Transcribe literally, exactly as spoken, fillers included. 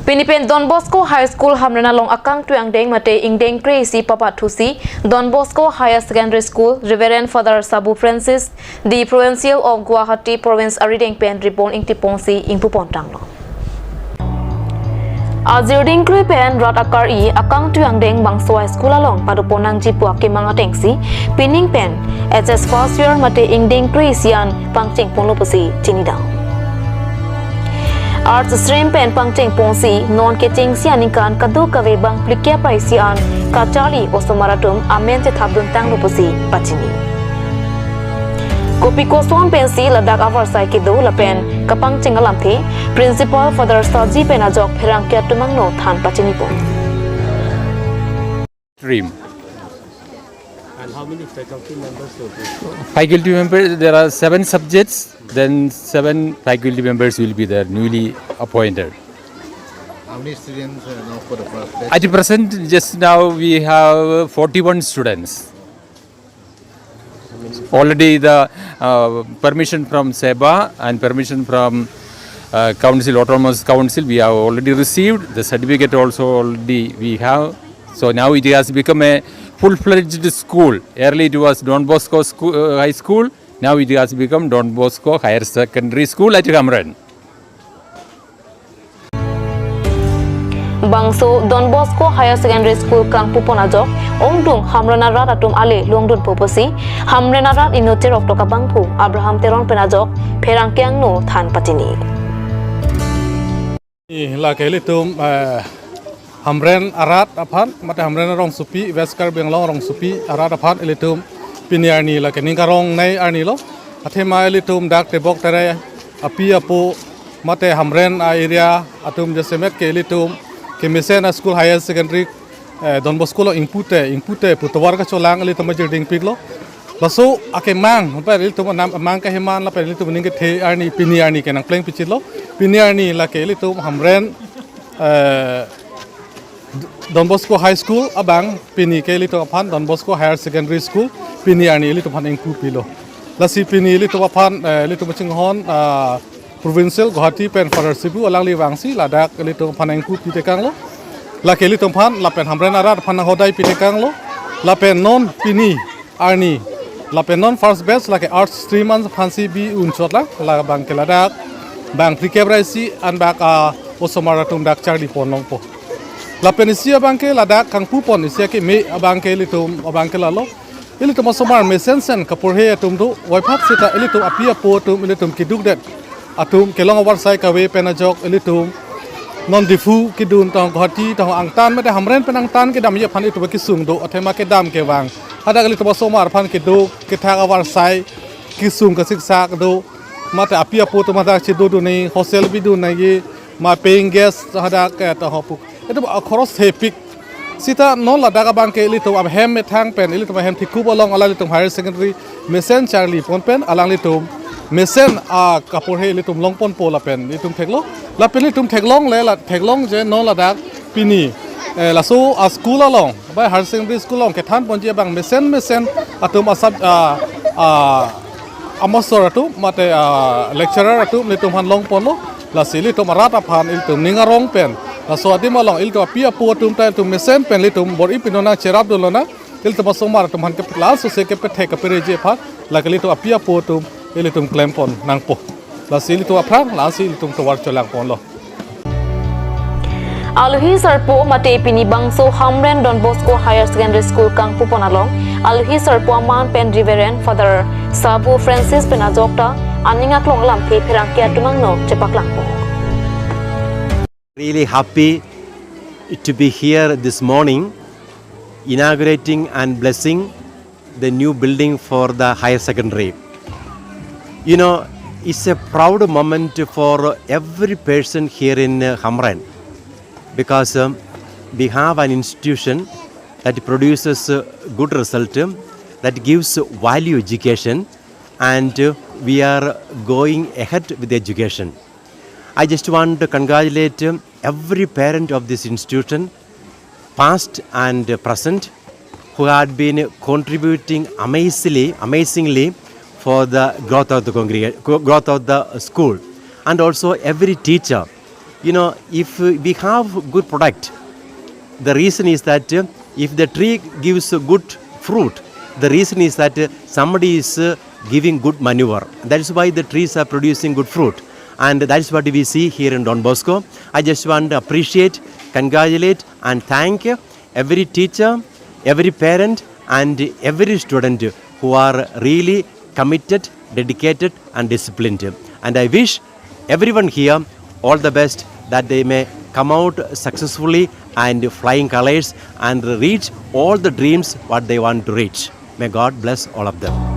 Pini pen Don Bosco High School Hamren along akangtui angdeng mate ingdeng kre-isi papat thusi Don Bosco Higher Secondary School Reverend Father Sabu Francis, the Provincial of Guwahati Province arideng pen ribon ingtiponsi ingpupon tanglo. Ajir dingkrui pen rat akar-i akangtui angdeng bangso high school along padopon nangji pu akemang atengsi pining pen H S first year mate ingdeng kre-isi an pangchengponlo pusi chinidam. Arts stream pen pangchengponsi non kechengsi aningkan kadokave bang phlikep ra-isi an kacharli osomar atum amen chethapdun tanglo pusi pachini. Kopi koson pensi ladak avarsai kedo lapen kapangcheng alamthe Principal Father Saji pen ajok pherangke atum angno than pachinipon. Stream. And how many faculty members will be? Faculty members, there are seven subjects, then seven faculty members will be there, newly appointed. How many students uh, now for the first batch? At the present, just now we have forty-one students. Already the uh, permission from SEBA and permission from uh, Council, Autonomous Council, we have already received. The certificate also already we have. So now it has become a full-fledged school. Earlier it was Don Bosco school, uh, High School. Now it has become Don Bosco Higher Secondary School at Hamren. Bangso Don Bosco Higher Secondary School kangpupon ajok ongdung Hamren arat atum ale longdunpo pusi Hamren arat inut cheroktok abangphu Abraham Teron pen ajok pherangke angno than pachini. Lake ilitum eh, Hamren arat aphan mate Hamren arongsopi, West Karbi Anglong arongsopi arat aphan ilitum pini arni lake ning karong nei arni lo. Athema ilitum dak tebok tere api apo mate Hamren a area atum jasemet ke ilitum kemesen a school, higher secondary eh, Don Bosco lo ingpute, ingpute pu tovar kacholang ilitum ajir dingpiklo. Laso akemang, lapen ilitum anam amang kaheman lapen ilitum ning kethe arni pini arni ke nangpleng pichitlo. Pini arni lake ilitum Hamren eh, Don Bosco High School abang pini ke ilitum aphan Don Bosco Higher Secondary School pini arni ilitum aphan ingpu pilo. Lasi pini ilitum aphan eh, ilitum chinghon ah, Provincial Guwahati pen Father Sibu alangli vangsi ladak ilitum aphan ingpu pitekanglo. Lake ilitum aphan lapen Hamren arat aphan nanghodai pitekanglo. Lapen non pini arni lapen non first batch lake arts stream an aphansi bi unchotlang, labang ke ladak bang phlikep ra-isi an bak a osomar atum dak charlipon longpo. Lapen isi abang ke ladak kangpupon isi akeme abang ke ilitum abang ke lalo. Ilitum asomar mesen sen kaporhe atum do, waiphat seta ilitum api apo atum ilitum kedukdet atum kelong avarsai kave pen ajok ilitum non Diphu kedun tong Guwahati tong angtan mate Hamren pen angtan kedamji aphan ilitum kesung do, athema kedam kevang. Hadak ilitum asomar aphan kedo kethak avarsai kesung kasiksak do, mate api apo atum hadak chedodun nangji, hostel bidun nangji, ma paying guest hadak eh, tahopuk. Ilitum akhoros thepik. Seta non ladak abang ke ilitum ahem methang pen, ilitum ahem thikup along alanglitum higher secondary mesen charlipon pen alanglitum mesen a kaporhe ilitum longponpo lapen ilitum theklo. Lapen ilitum theklongle, la theklongje non ladak pini eh, laso a school along, bai higher secondary school along kethanponji abang mesen mesen atum asab ah, ah, amasor atum mate ah, lecturer atum ilitum aphan longponlo. Lasi ilitum arat aphan ilitum ning arong pen laso adim along ilitum api apo atum ta ilitum mesen pen ilitum bor-i pino nangcherapdunlonang. Ilitum asomar atum aphan ke laso se kepethek kapereji aphan lake ilitum api apo atum ilitum klempon nangpo. Lasi ilitum aphrang lasi ilitum tovar cholangponlo. Alohi sarpo mate pini bangso Hamren Don Bosco Higher Secondary School kangpupon along alohi sarpo aman pen Reverend Father Sabu Francis pen ajok ta aning aklong alamthe pherangke atum angno chepaklangpo. Really happy to be here this morning, inaugurating and blessing the new building for the higher secondary. You know, it's a proud moment for every person here in uh, Hamren, because um, we have an institution that produces uh, good result, um, that gives value education, and uh, we are going ahead with education. I just want to congratulate um, every parent of this institution, past and present, who had been contributing amazingly, amazingly for the growth of the congregation, growth of the school, and also every teacher You know, if uh, we have good product, the reason is that uh, if the tree gives a good fruit, the reason is that uh, somebody is uh, giving good manure. That is why the trees are producing good fruit. And that is what we see here in Don Bosco. I just want to appreciate, congratulate, and thank uh, every teacher, every parent, and every student who are really committed, dedicated, and disciplined. And I wish everyone here all the best, that they may come out successfully and flying colors and reach all the dreams what they want to reach. May God bless all of them.